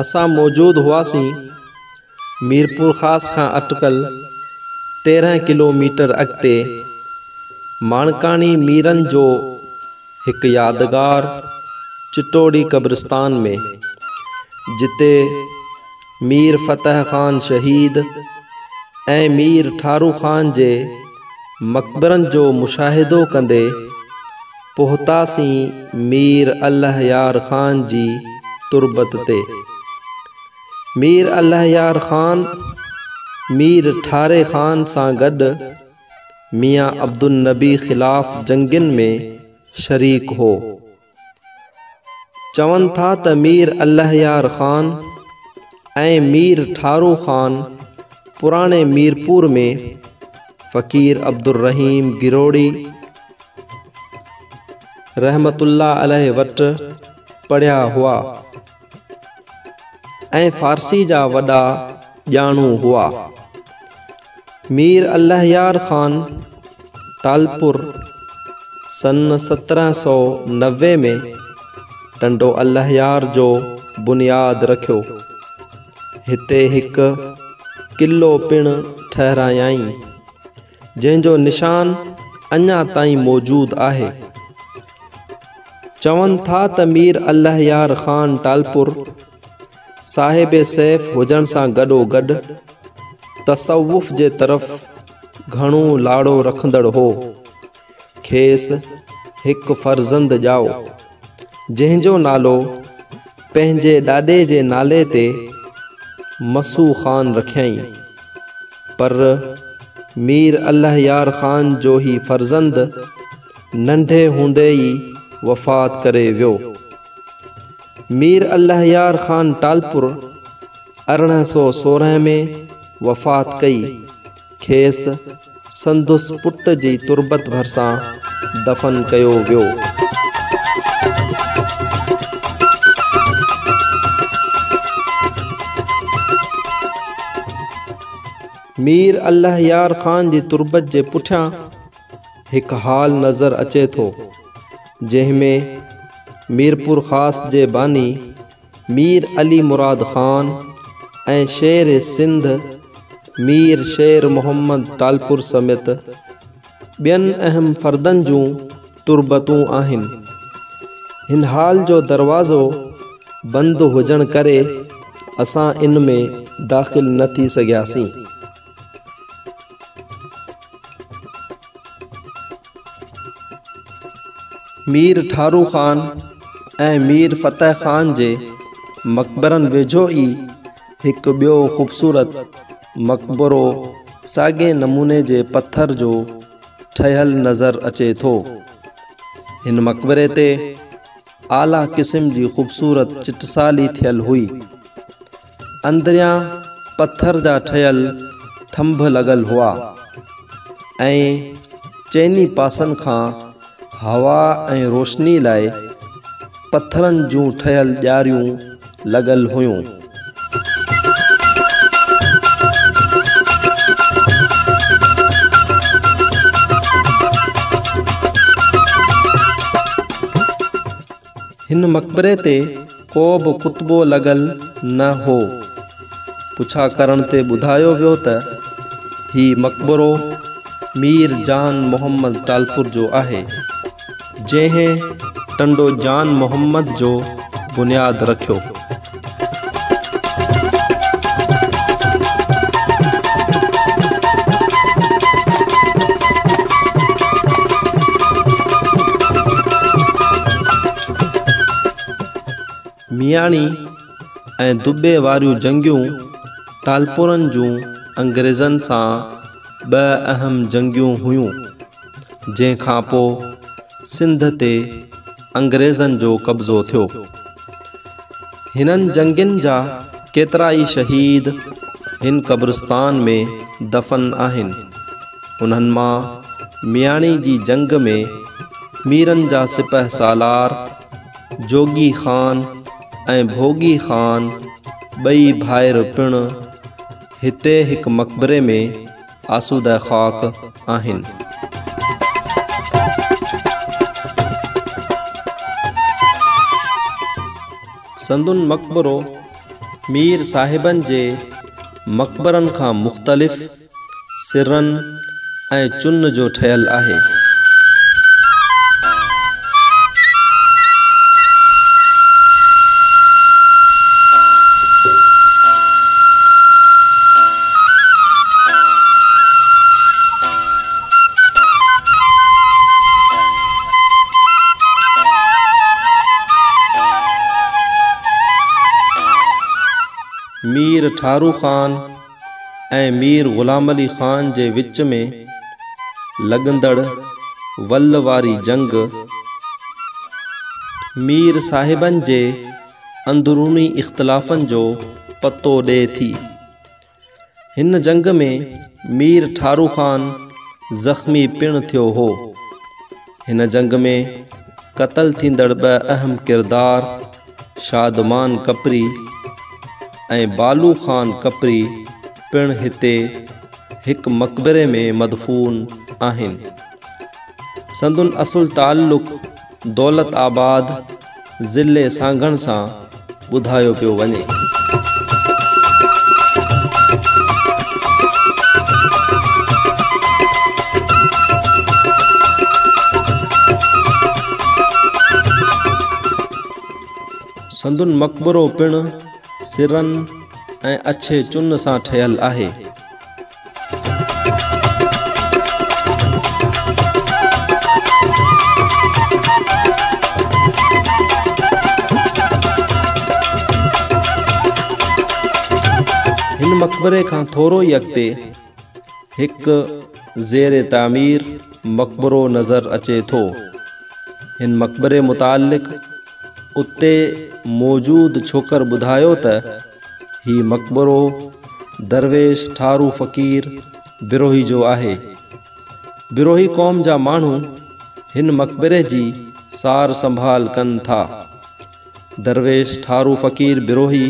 اسان موجود هئاسين ميرپورخاص کان اٽڪل 13 ڪلوميٽر اڳتي ماڻڪاڻي ميرن جو هڪ يادگار چٽوڙي قبرستان ۾، جتي مير فتح خان شهيد ۽ مير ٺارو خان جي مقبرن جو مشاهدو ڪندي پهتاسين مير الله يار خان جي تربت تي. مير الله يار خان مير ٺاري خان سان گڏ ميان عبدالنبي خلاف جنگين ۾ شريڪ هو. چون ٿا ته مير الله يار خان ۽ مير ٺارو خان پراڻي ميرپور ۾ فقير عبدالرحيم گروڙي رحمة الله عليه وٽ پڙهيا هئا ۽ فارسي جا وڏا ڄاڻو هئا. مير الله يار خان ٽالپر سن 1790 ۾ ٽنڊو الله يار جو بنياد رکيو. هتي هڪ قلعو پڻ ٺهرايائين. جنهن جو نشان اڃا تائين موجود آهي. چون ٿا ته مير الله يار خان ٽالپر صاحب سيف هجڻ سان گڏوگڏ تصوف جي طرف گهڻو لاڙو رکندڙ هو. کيس هڪ فرزند ڄائو، جنهن جو نالو پنهنجي ڏاڏي جي نالي تي مسو خان رکيائين. پر مير الله يار خان جو هي فرزند ننڍي هوندي ئي وفات ڪري ويو. مير الله يار خان ٽالپر 1816 ۾ وفات ڪئي. کيس سندس پٽ جي تربت ڀرسان دفن ڪيو ويو. مير الله يار خان جي تربت جي پٺيان هڪ هال نظر اچي ٿو، جنهن ۾ ميرپورخاص جي باني مير علي مراد خان ۽ شير سنڌ مير شير محمد ٽالپر سميت ٻين اهم فردن جون تربتون آهن. هن هال جو دروازو بند هجڻ ڪري اسان ان ۾ داخل نه ٿي سگهياسين. مير ٺارو خان ۽ مير فتح خان جي مقبرن ويجهو ئي هڪ ٻيو خوبصورت مقبرو ساڳئي نموني جي پٿر جو ٺهيل نظر اچي ٿو. هن مقبري تي اعليٰ قسم جي خوبصورت چٽسالي ٿيل هئي. اندريان پٿر جا ٺهيل ٿنڀ لڳل هئا ۽ چئني پاسن کان هوا ۽ روشني لاء پٿرن جون ٺهيل ڄاريون لڳل هيون. هن مقبري تي ڪو به ڪتبو لڳل نه هو. پڇا ڪرڻ تي ٻڌايو ويو ته هي مقبرو مير جان محمد ٽالپر جو آهي، جنهن ٽنڊو جان محمد جو بنياد رکيو. مياڻي ۽ دٻي واريون جنگيون ٽالپرن جون انگريزن سان ٻه اهم جنگيون هيون، جنهن کان پوء سنڌ تي انگريزن جو قبضو ٿيو. هنن جنگين جا ڪيترائي شهيد هن قبرستان ۾ دفن آهن. انهن مان مياڻي جي جنگ ۾ ميرن جا سپهه سالار جوڳي خان ۽ ڀوڳي خان ٻئي ڀائر پڻ هتي هڪ مقبري ۾ آسوده خاڪ آهن. سندن مقبرو مير صاحبن جي مقبرن کان مختلف سرن ۽ چن جو ٺهيل آهي. مير ٺارو خان ۽ مير غلام علي خان جي وچ ۾ لڳندڙ ول واري جنگ مير صاحبن جي اندروني اختلافن جو پتو ڏئي ٿي. هن جنگ ۾ مير ٺارو خان زخمي پڻ ٿيو هو. هن جنگ ۾ قتل ٿيندڙ ٻه اهم ڪردار شادمان ڪپري ۽ بالو خان ڪپري پڻ هتي هڪ مقبري ۾ مدفون آهن. سندن اصل تعلق دولت آباد ضلعي سانگهڙ سان ٻڌايو پيو وڃي. سندن مقبرو پڻ سرن ۽ اڇي چن سان ٺهيل آهي. هن مقبري کان ٿورو ئي اڳتي هڪ زير تعمير مقبرو نظر اچي ٿو. هن مقبري متعلق اتي موجود ڇوڪر ٻڌايو ته هي مقبرو درويش ٺارو فقير بروهي جو آهي. بروهي قوم جا ماڻهو هن مقبري جي سار سنڀال ڪن ٿا. درويش ٺارو فقير بروهي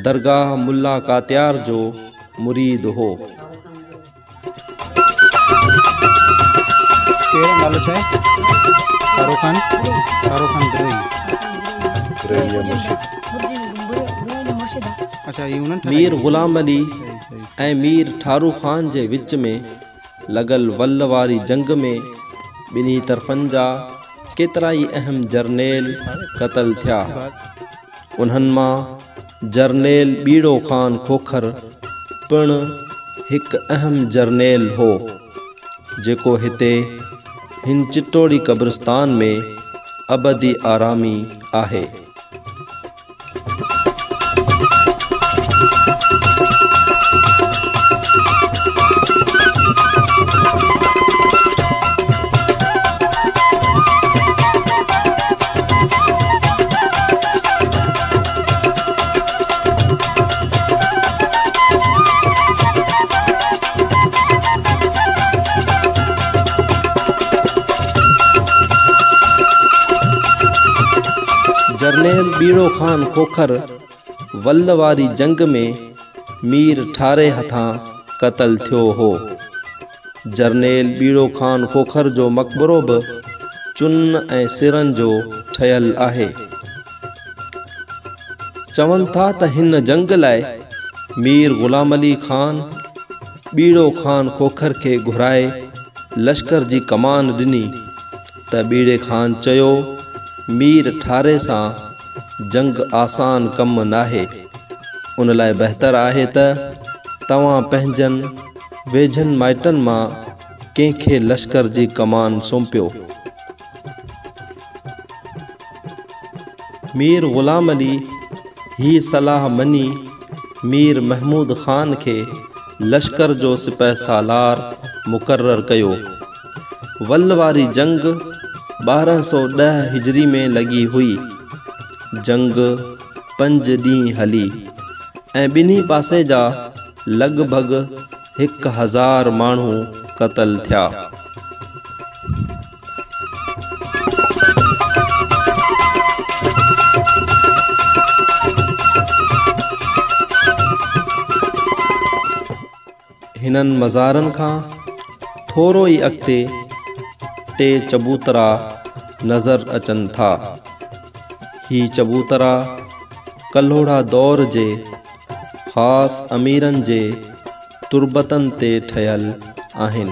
درگاهه ملا ڪاتيار جو مريد هو. ڪهڙو نالو ڇا آهي؟ ٺارو خان، ٺارو خان بروهي. اڇا هي انهن ٺهرائي. مير غلام علي ۽ مير ٺارو خان جي وچ ۾ لڳل ول واري جنگ ۾ ٻنهي طرفن جا ڪيترائي اهم جرنيل قتل ٿيا. انهن مان جرنيل ٻيڙو خان کوکر پڻ هڪ اهم جرنيل هو، جيڪو هتي هن چٽوڙي قبرستان ۾ ابدي آرامي آهي. جرنيل ٻيڙو خان کوکر ول واري جنگ ۾ مير ٺاري هٿان قتل ٿيو هو. جرنيل ٻيڙو خان کوکر جو مقبرو به چن ۽ سرن جو ٺهيل آهي. چون ٿا ته هن جنگ لاء مير غلام علي خان ٻيڙو خان کوکر کي گهرائي لشڪر جي ڪمان ڏني ته ٻيڙي خان چيو مير ٺاري سان جنگ آسان ڪم ناهي ان لاء بهتر آهي ته توهان پنهنجن ويجهن مائٽن مان ڪنهن کي لشڪر جي ڪمان سونپيو. مير غلام علي هي صلاح مڃي مير محمود خان کي لشڪر جو سپهه سالار مقرر ڪيو. ول واري جنگ 1210 هجري ۾ لڳي هئي. جنگ پنج ڏينهن هلي ۽ ٻنهي پاسي جا لڳ ڀڳ 1000 ماڻهو قتل ٿيا. هنن مزارن کان ٿورو ئي اڳتي ٽي چبوترا نظر اچن ٿا. هي چبوترا ڪلهوڙا دور جي خاص اميرن جي تربتن تي ٺهيل آهن.